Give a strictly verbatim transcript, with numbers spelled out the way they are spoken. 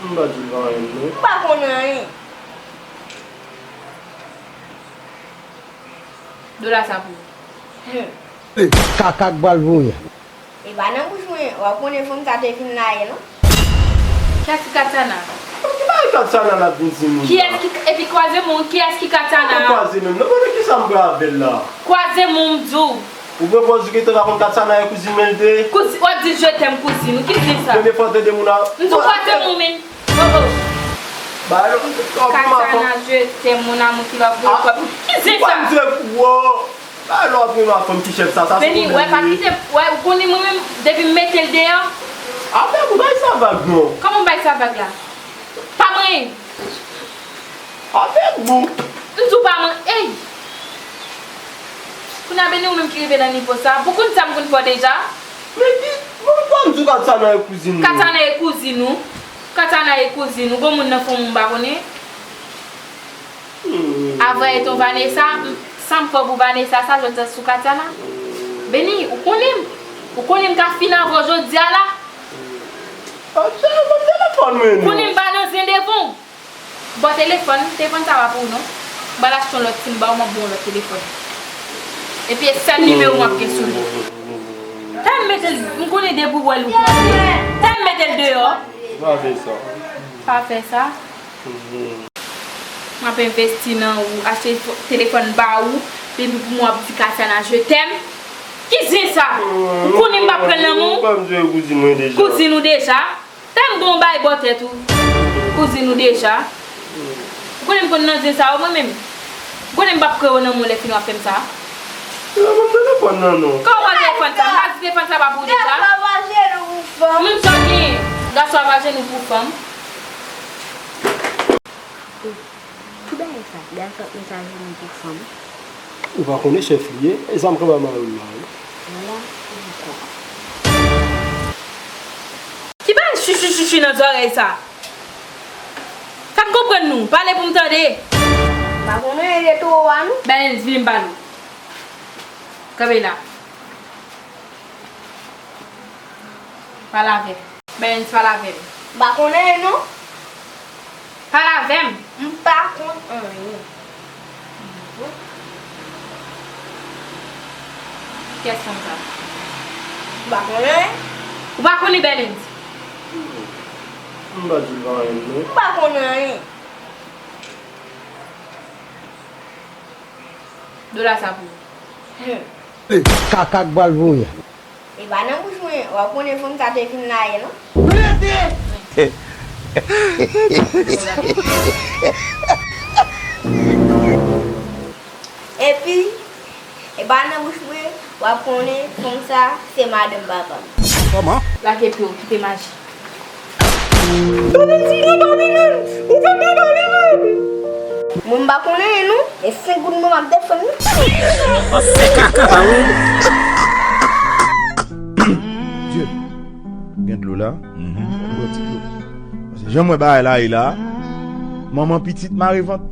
M pa di l anyen, non. M pa konn anyen. Dola sa pou ou. Hmm. Kaka k pral voye. E pa nan bouch mwen, w ap konnen fanm sa te vin la ye, non. Kiyès ki Katana? Ki bagay Katana l ap vin di moun sa? Kiyès ki, epi kwaze men w, kiyès ki Katana? Mwen kwaze men m, non, mwen ki sa m pran avè l la? Kwaze men w, m di w. Ou pran pòz ou gentan ka konn Katana e kouzin men l te ye? Kouzi, w ap di je t'aime kouzin ou, ki zen sa? Premye fwa w tande moun a. M di w kwaze men w, men. Oh, oh. Katana, je t'aime, mon amour, ki love, gwo kòb. Ki zen sa? Ou pa m di w, wo. Ba lè w ap renmen ak fanm ki chèf sa, sa se pwoblèm li ye. Beni, wè pa kite, wè ou konnen mwen menm, depi m mete l deyò. Avèk ou bay sa vag non. Kòman m bay sa vag la? Pa manyen. Avèk ou. M di w pa manyen, ey. Kounye a Beni ou menm ki rive nan nivo sa, pou konn sa m konn fè w deja. Men ki, mwen pa m di w Katana e kouzin ou. Katana e kouzin ou. Katana e kouzin ou. Gon moun nan fanm ou m pa konnen. Avan e ton Vanessa, sa m fè pou Vanessa sa, jodi a sou Katana. Beni, ou konnen m. Ou konnen m ka fin avè w jodi a la. Konnen m pa nan zen devan w. Bon, telefòn, telefòn sa pa pou ou non. M pral achte yon lòt, si m ba w, m ap ba w yon lòt telefòn. Epi e sèl nimewo m ap gen sou li. Tan m mete l, m konnen depi w wè l ou plante. Tan m mete l deyò. Pa fè sa. M ap envesti nan ou, achte telefòn ba ou, epi pou mwen w ap di Katiana je t'aime. Ki zen sa? Ou konnen m p ap pran l nan men w? Kouzin ou deja. Tan m bon w bay bò tèt ou. Kouzin ou deja. Ou konnen m konn nan zen sa yo mwen menm. Ou konnen m p ap pran yo nan men w lè fini w ap fè m sa. Kòman w pran telefòn sa? M pa di telefòn sa pa pou ou deja. Menm sa w genyen. Gason ap ajenou pou fanm. Ki bagay sa? Gason ap met ajenou pou fanm? Ou pa konnen chèf li ye? E sa m kanpe a mari m la wi. Ala ankò. Ki bagay chichi chichi nan zòrèy sa? Fè m konprann nou, pale pou m tande. M pa konnen e towo a nou. Bèlens, vini m pale w. Kanpe la. Pale avè m. Bèlens, pale avè m. M pa konnen non. Pale avè m. M pa konn anyen. Kiyès fanm sa? M pa konnen. Ou pa konnen Bèlens? M pa di l anyen non. M pa konnen anyen. Dola sa pou ou. Kaka k pral voye. E pa nan bouch mwen, w ap konnen fanm sa te vin la ye non. Epi, e pa nan bouch mwen, w ap konnen fanm sa se madanm papa m. Kòman? Lage pye w, kite maji. Ou menm si m pran pa w li menm, ou fè m pran pa w li menm. Mwen m pa konnen non, e senk goud mwen m ap defann li. Dye, gen dlo la? Bwè ti dlo. Paske jan m wè bagay la ye la, manman pitit mare vant.